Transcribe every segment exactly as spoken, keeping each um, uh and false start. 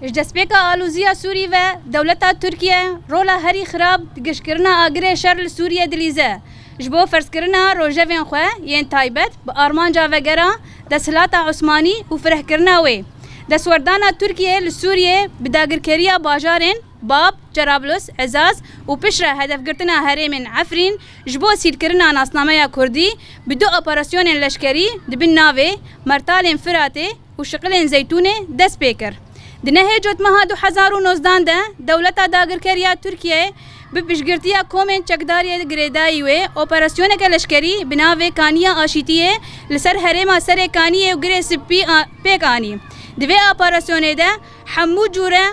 Ji destpêka alozîya Sûrî ve dewleta Tirkiye rola herî xirab di giştkirina agirê şer li Sûriyê dilîze. Ji bo ferzkirina rojevên xwe yên taybet bi armanca vegera desthilata Osmanî û firehkirina wê. Destwerdana Tirkiye li Sûriyê bi dagirkeriya bajarên Bab, Cerablus, Ezaz û piştre hedefgirtina herêmên Efrîn ji bo sîlkirina nasnameya Kurdî bi du operasyonên leşkerî di bin navê Mertalên Firatê û Şiqilên Zeytûnê dest pê kir. Di nehê Cotmeha du hezar û nozdan de dewleta dagirker ya Tirkiyeyê bi piştgirtiya komên çekdariyê girêdayî wê operasyoneke leşkerî bi navê Kaniya Aşîtiyê li ser herêma Serê Kaniyê û Girê Spî a-, pêk anî. Di vê operasyonê de hemû cûre,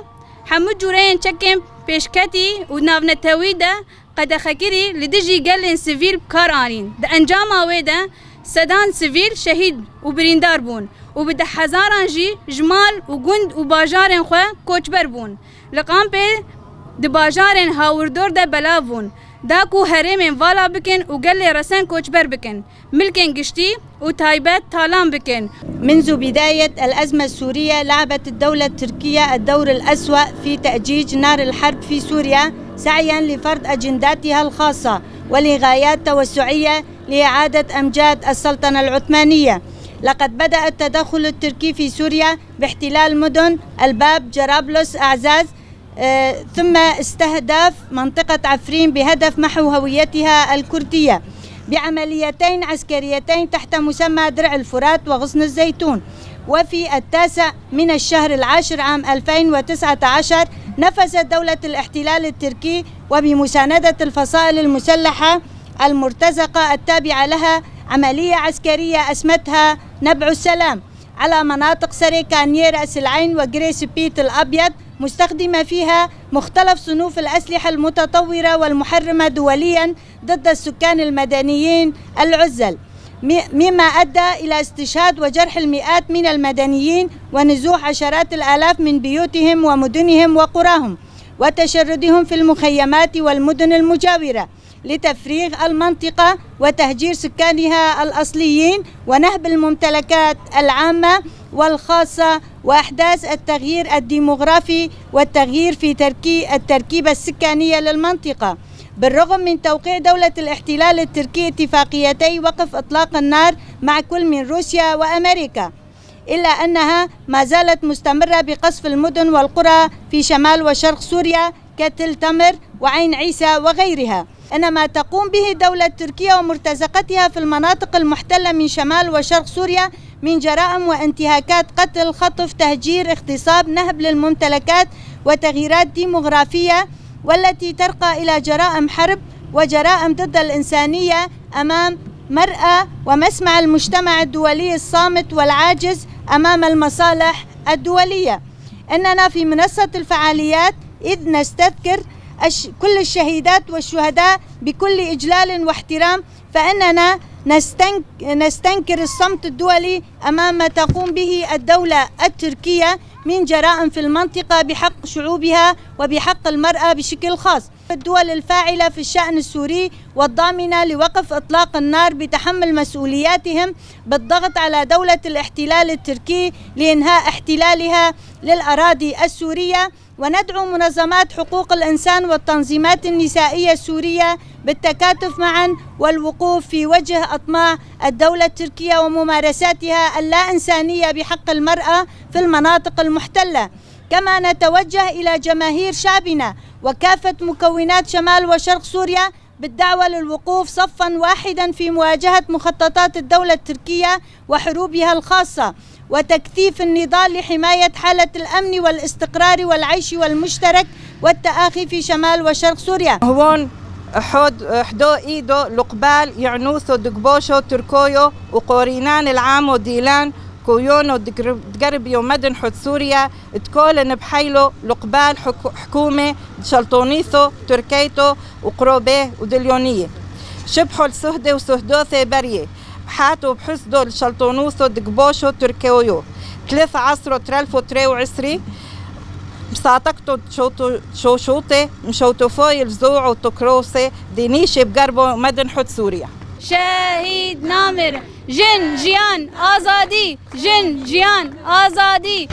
hemû cûreyên çekên pêşketî û navnetewî de qedexekirî li dijî gelên sivîl bi kar anîn. Di encama wê de sedan sivîl şehîd û birîndar bûn û bi dehhezaran jî ji mal û gund û bajarên xwe koçber bûn. Li kampê di bajarên hawirdor de belav bûn, da ku herêmên vala bikin û gelê resen koçber bikin. Milkên giştî û taybet talan bikin. منذ بداية الأزمة السورية، لعبت الدولة التركية الدور الأسوأ في تأجيج نار الحرب في سوريا، سعيا لفرض أجنداتها الخاصة ولغايات توسعية لإعادة أمجاد السلطنة العثمانية. لقد بدأ التدخل التركي في سوريا باحتلال مدن الباب، جرابلس، أعزاز، آه، ثم استهداف منطقة عفرين بهدف محو هويتها الكردية بعمليتين عسكريتين تحت مسمى درع الفرات وغصن الزيتون. وفي التاسع من الشهر العاشر عام ألفين وتسعة عشر، نفذت دولة الاحتلال التركي وبمساندة الفصائل المسلحة المرتزقة التابعة لها عملية عسكرية أسمتها نبع السلام على مناطق سريكانية، رأس العين، وقري سبيت الأبيض، مستخدمة فيها مختلف صنوف الأسلحة المتطورة والمحرمة دوليا ضد السكان المدنيين العزل، م-، مما أدى إلى استشهاد وجرح المئات من المدنيين ونزوح عشرات الآلاف من بيوتهم ومدنهم وقراهم وتشردهم في المخيمات والمدن المجاورة لتفريغ المنطقة وتهجير سكانها الأصليين ونهب الممتلكات العامة والخاصة وإحداث التغيير الديموغرافي والتغيير في تركي-، التركيبة السكانية للمنطقة، بالرغم من توقيع دولة الاحتلال التركي اتفاقيتي وقف إطلاق النار مع كل من روسيا وأمريكا، إلا أنها ما زالت مستمرة بقصف المدن والقرى في شمال وشرق سوريا كتل تمر وعين عيسى وغيرها. إن ما تقوم به الدولة التركية ومرتزقتها في المناطق المحتلة من شمال وشرق سوريا من جرائم وانتهاكات قتل، خطف، تهجير، اغتصاب، نهب للممتلكات وتغييرات ديموغرافية، والتي ترقى إلى جرائم حرب وجرائم ضد الإنسانية أمام مرأى ومسمع المجتمع الدولي الصامت والعاجز أمام المصالح الدولية. إننا في منصة الفعاليات، إذ نستذكر الش-، كل الشهيدات والشهداء بكل إجلال واحترام، فإننا نستن-، نستنكر الصمت الدولي أمام ما تقوم به الدولة التركية من جرائم في المنطقة بحق شعوبها وبحق المرأة بشكل خاص. الدول الفاعلة في الشأن السوري والضامنة لوقف إطلاق النار بتحمل مسؤولياتهم بالضغط على دولة الاحتلال التركي لإنهاء احتلالها للأراضي السورية، وندعو منظمات حقوق الإنسان والتنظيمات النسائية السورية بالتكاتف معا والوقوف في وجه أطماع الدولة التركية وممارساتها اللا إنسانية بحق المرأة في المناطق المحتلة. كما نتوجه إلى جماهير شعبنا وكافة مكونات شمال وشرق سوريا بالدعوة للوقوف صفا واحدا في مواجهة مخططات الدولة التركية وحروبها الخاصة، وتكثيف النضال لحماية حالة الأمن والاستقرار والعيش والمشترك والتآخي في شمال وشرق سوريا. هون حود-، حدو إيدو لقبال يعنوثو دقبوشو تركويو وقورينان العامو ديلان كويونو دقر-، دقربيو مدن حد سوريا تكولن بحيلو لقبال حك-، حكومة شلطونيثو تركيتو وقروبيه ودليونية. شبحو لسهدة وسهدوثة برية بحاتو بحسدو لشلطونوثو دقبوشو تركويو. تلث عصرو ترلفو تري وعسري مساطقتو تشوتو-، تشوشوطة مشوتوفوي لزوعو تكروسة دينيشي بقربو مدن حد سوريا. شهيد نامر. Jin, jiyan, azadî! Jin, jiyan, azadî!